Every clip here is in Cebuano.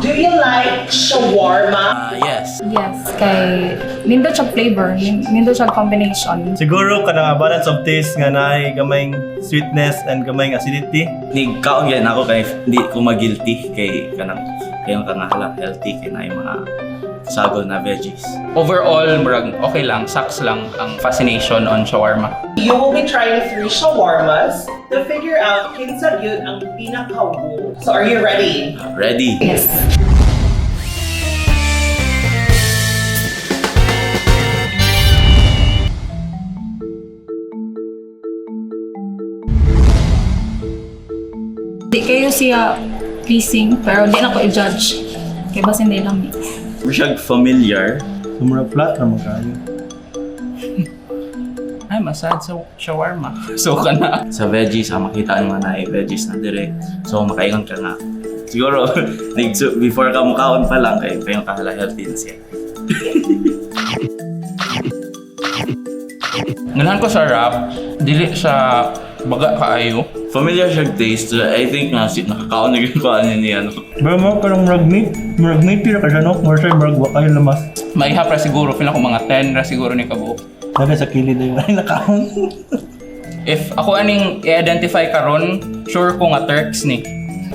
Do you like shawarma? Yes. Yes, kay nindot siya flavor, nindot siya combination. Siguro kanang balance of taste nga naay gamayng sweetness and gamayng acidity. Ni kaon gyud nako kay hindi ko ma-guilty kay kanang kayo ka nga hala healthy kay naay mga sagol na veggies. Overall, murag okay lang, saks lang ang fascination on shawarma. You will be trying three shawarmas to figure out kinsa gyud ang pinaka-woo. So are you ready? Ready? Yes. Di kayo siya pleasing, pero di na ko i-judge. Kay basin di lang mix. Murag familiar. Sumura flat ra man kayo. Ay, masad sa shawarma. So ka na. Sa veggies, makita ang mga naay veggies na dire. So makaingon ka nga. Siguro before ka mukaon pa lang kay kayo ka hala healthy na siya. Ganahan ko sa wrap, dili siya baga kaayo. Familiar siya taste. I think nga si nakakaon na gyud ko ano niya no. Pero mo parang murag meat pira ka siya no, more siya murag wa kayo lamas. Maihap ra siguro, feel ako mga 10 ra siguro ni kabuok. Naga sa kilid ay wala nakaon. If ako aning i-identify karon, sure ko nga Turks ni.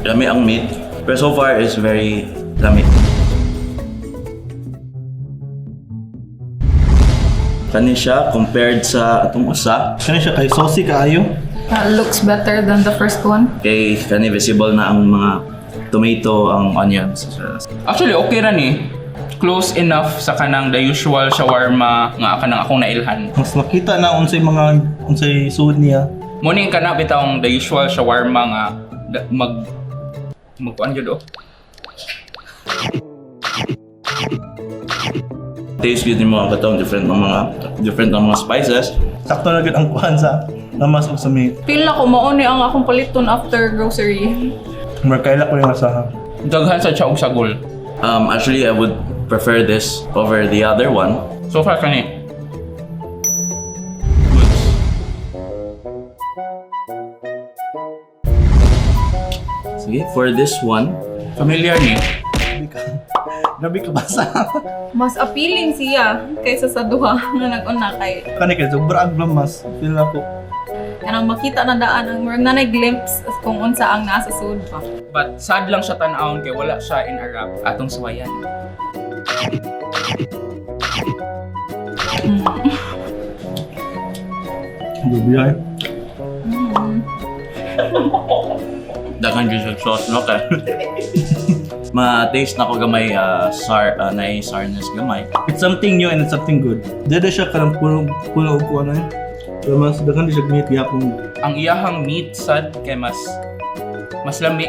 Lami ang meat. Pero so far is very lami. Kani siya compared sa atong usa Kani siya kay saucy kaayo. Looks better than the first one. kay kani visible na ang mga tomato, ang onions. Actually, okay ra ni. Close enough sa kanang the usual shawarma nga kanang akong nailhan. Mas makita na unsay mga unsay suod niya. Morning ka na bitawng the usual shawarma nga mag magkuan jud oh. Taste good nimo ang katong different ang mga spices. Sakto na gyud ang kuan sa lamas ug sa meat. Feel na ko mao ni ang akong paliton after grocery. Murag kaila ko yung asahan. Daghan sa siya og sagol. Actually, I would prefer this over the other one. So far kani. Goods. Sige, for this one, Familiar ni. Grabe ka. Grabe ka basa. Mas appealing siya kaysa sa duha nga nag-una kay Kani kay sobra ang lamas. Feel na ko. kanang makita na daan ang murag nanay glimpse kung unsa ang nasa sud pa. But sad lang siya tan-awon kay wala siya in a wrap atong suwayan. Grabe ay. Daghan gyud siya sauce no kay. Ma-taste na ko gamay sour na sourness gamay. It's something new and it's something good. Dada siya kanang puno puno og kuan ay. Lamas daghan di siya meat gihapon. Ang iyahang meat sad kay mas mas lami.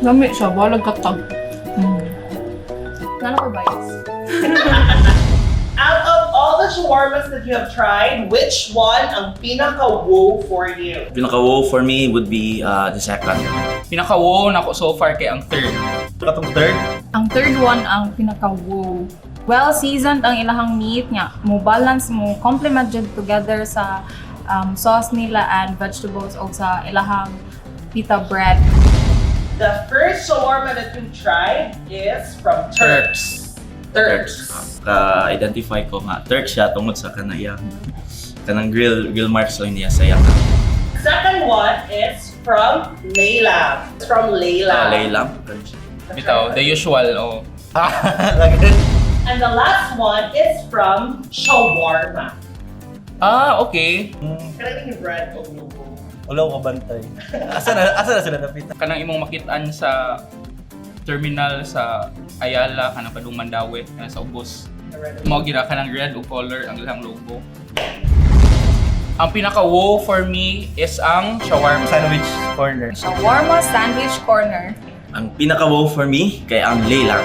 Lami siya, balag katag. Nana ko bias. Out of all the shawarmas that you have tried, which one ang pinaka-woo for you? Pinaka-wow for me would be the second. Pinaka-wow nako so far kay ang third. Katong third, Ang third one ang pinaka wow. Well seasoned ang ilahang meat nga mo balance mo complement jud together sa sauce nila and vegetables o sa ilahang pita bread. The first shawarma that we tried is from Turks. Turks. Ka-identify ko nga Turks siya tungod sa kanang kanang grill grill marks lang niya sa iyang Second one is from Layla. It's from Layla. Layla. Bitaw, the usual oh. Lagi. And the last one is from Shawarma. Ah, okay. Kanang yung bread o logo. Wala ko kabantay. Asa na sila napita? Kanang imong makitaan sa terminal sa Ayala kanang padung Mandaue kanang sa ubos. The red Mao gira kanang red o color ang ilang logo. Ang pinaka-wow for me is ang shawarma. Sandwich corner. Shawarma sandwich corner. Ang pinaka-wow for me kay ang Layla.